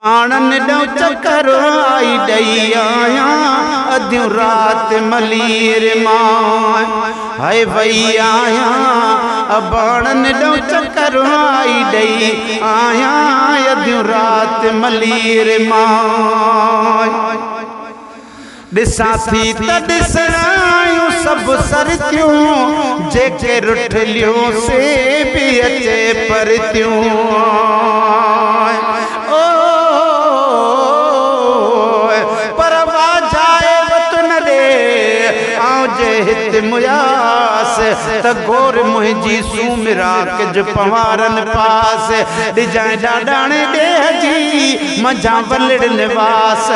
آڻن ڏئون چڪر آئي ڏئي آهيان اڌيون رات ملير مان هاء وئي آهيان اباڻن ڏئون چڪر آئي ڏئي آهيان اڌيون رات ملير مان ڏسان ٿي ته ڏسڻ آيون سڀ سرتيون جيڪي رٺليون سي به اچي پرتيون او پر واجهائي وطن ڏي آئون جي هت مياس ته گور منهنجي سومرا ڪج پنوارن پاس ڏجانء ڏاڏاڻي ڏيهه جي منجهان ولڙ نواس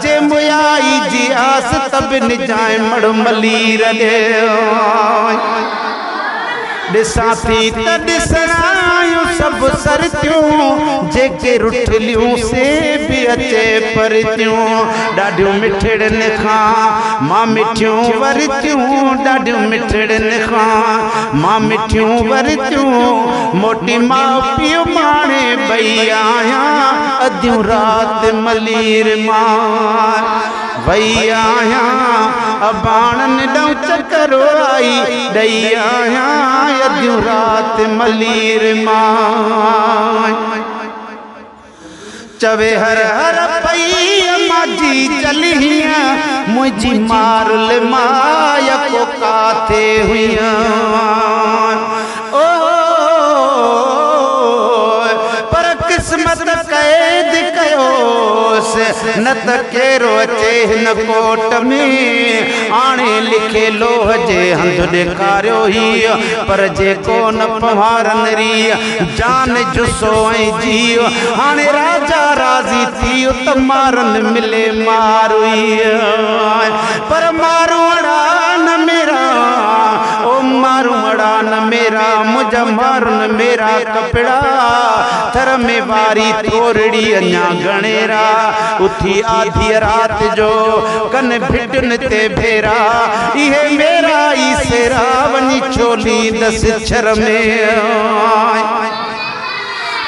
جي ميائي جي آس ته به نجانء مڙهه ملير ڏي. ڏسان ٿي ته ڏسڻ آيون سڀ سرتيون، جيڪي رٺليون سي به اچي پرتيون. ڏاڍيون مٺڙين کان مان مٺيون ورتيون، ڏاڍيون مٺڙين کان مان مٺيون ورتيون. موٽي ماء پيء ماڻي ٻئي آهيان، اڌيون رات ملير مان وئي آهيان. اباڻن ڏئون چڪر آئي ڏئي آهيان، اڌيون رات ملير مان. چوي هر هر پئي ماجي چلهينء، منهنجي مارل ماء ڪو ڪاٿي هئينء. او پر قسمت قيد ڪيوس، نه ته ڪيرو اچي هن ڪوٽ ۾. آڻي لکي لوهه جي هنڌ ڏيکاريو هيء، پر جي ڪو نه پنهوارن ريء جان جسو ۽ جيء. هاڻي راجا راضي ٿيء ته مارن ملي ماروئي، پر ماروئڙا نه ميرا، او ماروئڙا نه ميرا، منهنجا مارن ميرا ڪپڙا. ٿر ۾ واري ٿورڙي اڃا گهڻيرا، اٿي آڌيء رات جو ڪن ڀٽن تي ڀيرا. اهي ميرا ئي سيرا، وڃي ڇوليندس ڇر ۾.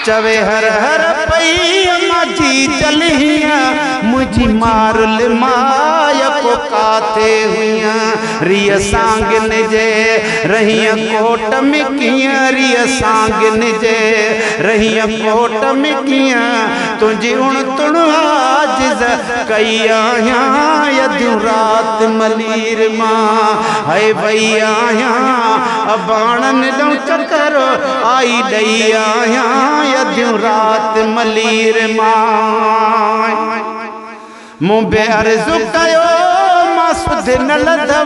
چوي هر هر پئي ماجي چلهينء، منهنجي مارل ماء ڪو ڪاٿي هئينء. ريء سانگن جي رهينء ڪوٽ ۾ ڪيئن، ريء سانگن جي رهينء ڪوٽ ۾ ڪيئن. تنهنجي اڻ تڻ عاجز ڪئي آهيان، اڌيون رات ملير مان هاء وئي آهيان. اباڻن ڏئون چڪر آئي ڏئي آهيان، اڌيون رات ملير مان. مون به عرض ڪيو مان سڌ نه لڌو،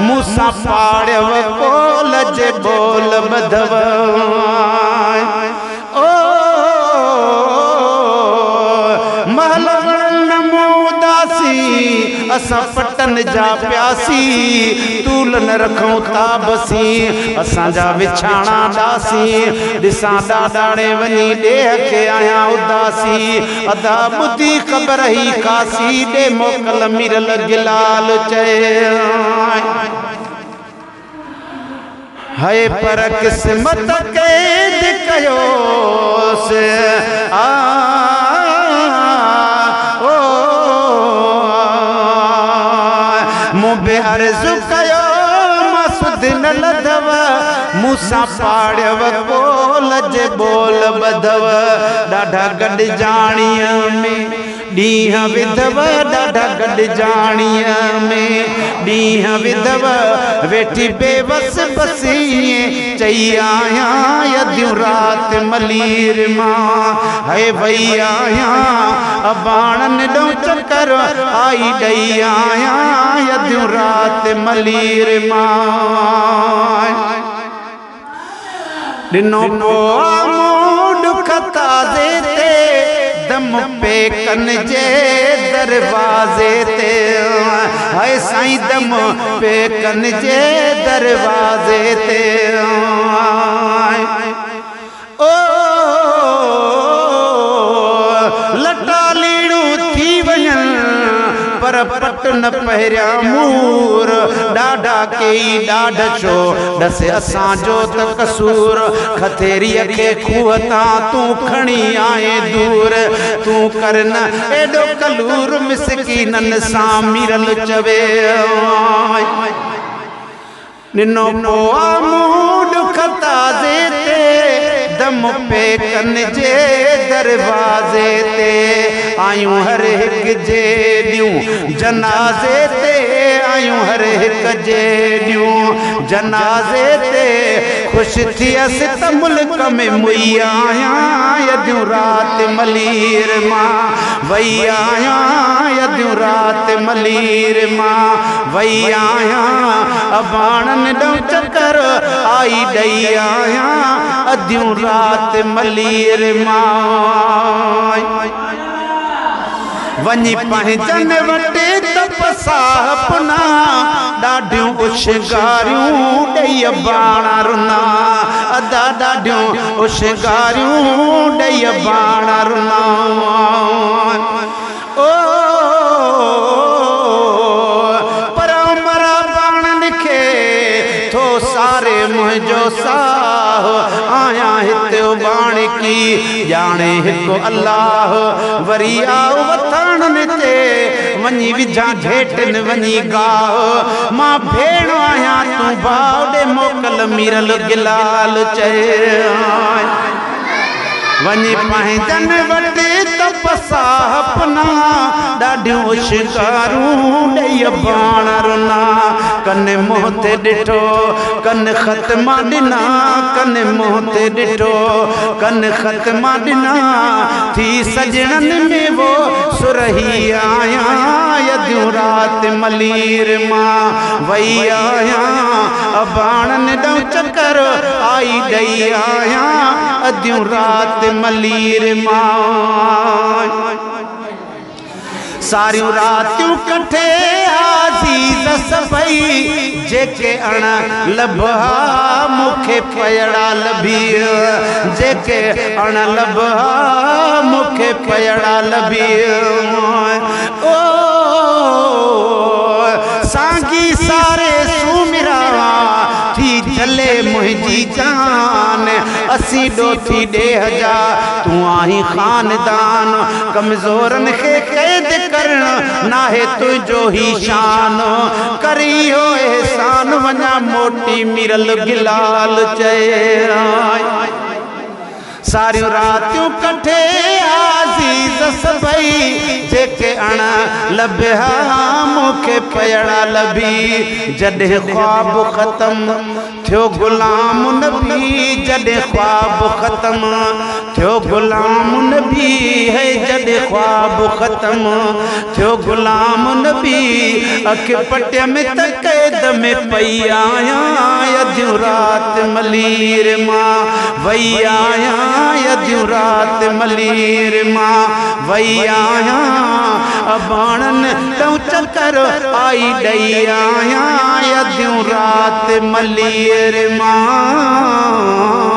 مون سان پاڙيو ڪول جي ٻول ٻڌو. او مهل وڻن نه مون اداسي، اسان پٽن جا پياسي. طول نه رکون تاب سين، اسان جا وڇاڻا ڏاسين. ڏسان ڏاڏاڻي وڃي ڏيهه کي آهيان اداسي. ادا ٻڌي خبر هي خاصي، ڏي موڪل ميرل گلال چئي. هئي پر قسمت قيد ڪيوس آ او مون به عرض ڪيو مان سڌ نه لڌو، مون سان پاڙيو ڪول جي ٻول ٻڌو. ڏاڍا گڏجاڻيء ۾ ڏينهن وڌو، ڏاڍا گڏجاڻيء ۾ ڏينهن وڌو. ويٺي بيوس بس ائين چئي آهيان، اڌيون رات ملير مان هاء وئي آهيان. اباڻن ڏئون چڪر آئي ڏئي آهيان، اڌيون رات ملير مان. ڏنو پوء مون ڏک تازي تي، دم پيڪن جي دروازي تي. هاء سائين دم پيڪن جي دروازي تي. او لٽا ليڙون ٿي وڃن پر पर पट न पहिरिया मूर। ॾाढा केई ॾाढ छो ॾस असांजो त कसूर। खथेरीअ खे खूह तां तूं खणी आए दूर। तूं कर न एॾो कलूर मिसकीननि सां मीरल चवे। ॾिनो पोइ मूं ॾुख ताज़े ते, दम पे कन जे दरवाज़े ते। आयूं हर हिक जे ॾियूं जनाज़े ते, आयूं हर हिक जे ॾियूं जनाज़े ते। ख़ुशि थियसि त मुल्क में मुई आहियां, अदियूं राति मलीर मां वई आहियां, अदियूं राति मलीर मां वई आहियां। अबाणनि ॾांहुं चकर आई ॾेई आहियां, अदियूं राति मलीर मां। वञी पंहिंजनि वटि तपसाह पुना, ॾाढियूं उशगारियूं ॾेई अबाणा रुना। अदा ॾाढियूं उशगारियूं ॾेई अबाणा रुना। ओ पर उमर अबाणनि खे थो सारे मुंहिंजो साह। आहियां हिते उबाणकी ॼाणे हिकु अलाह। वरी आओ वथाणनि ते वञी विझां घेटनि वञी गाह। मां भेण आहियां तूं भाउ ॾे मोकल मीरल गिलाल चए। वञी पंहिंजनि वटि तपसाह पुना, ॾाढियूं उशगारूं ॾेई अबाण रुना। कन मुंहुं ते ॾिठो कन ख़त मां ॾिना, कन मुंहुं ते ॾिठो कन ख़त मां ॾिना। थी सजणनि में वो सुरही आहियां, अदियूं राति मलीर मां वई आहियां। अबाणनि ॾांहुं चकर आई ॾेई आहियां, अदियूं राति मलीर मां। सारियूं रातियूं कठे अज़ीज़ सभई, जेके अण लभा मूंखे पयड़ा लभी। जेके अण लभा मूंखे पयड़ा लभी। ओ सांगी सारे सूमिरा थी जले मुंहिंजी जान। असीं ॾोथी ॾेह जा तूं आहीं ख़ानदान। कमज़ोरनि खे क़ैद करणु नाहे तुंहिंजो ही शान। कर इहो एहसान वञा मोटी मीरल गिलाल चए। सारियूं रातियूं कठे अज़ीज़ सभई, जेके अण लभ्या मूंखे पयड़ा लभी। जॾहिं ख़्वाब ख़तम थियो ग़ुलाम नबी, जॾहिं ख़्वाब ख़तम थियो ग़ुलाम नबी है। जॾहिं ख़्वाब ख़तम थियो ग़ुलाम नबी, अखि पटिय में त क़ैद में पई आहियां। अदियूं राति मलीर मां वई आहियां, अदियूं राति मलीर मां वई आहियां। अबाणनि ॾांहुं चकर आई ॾेई आहियां, अदियूं राति मलीर मां।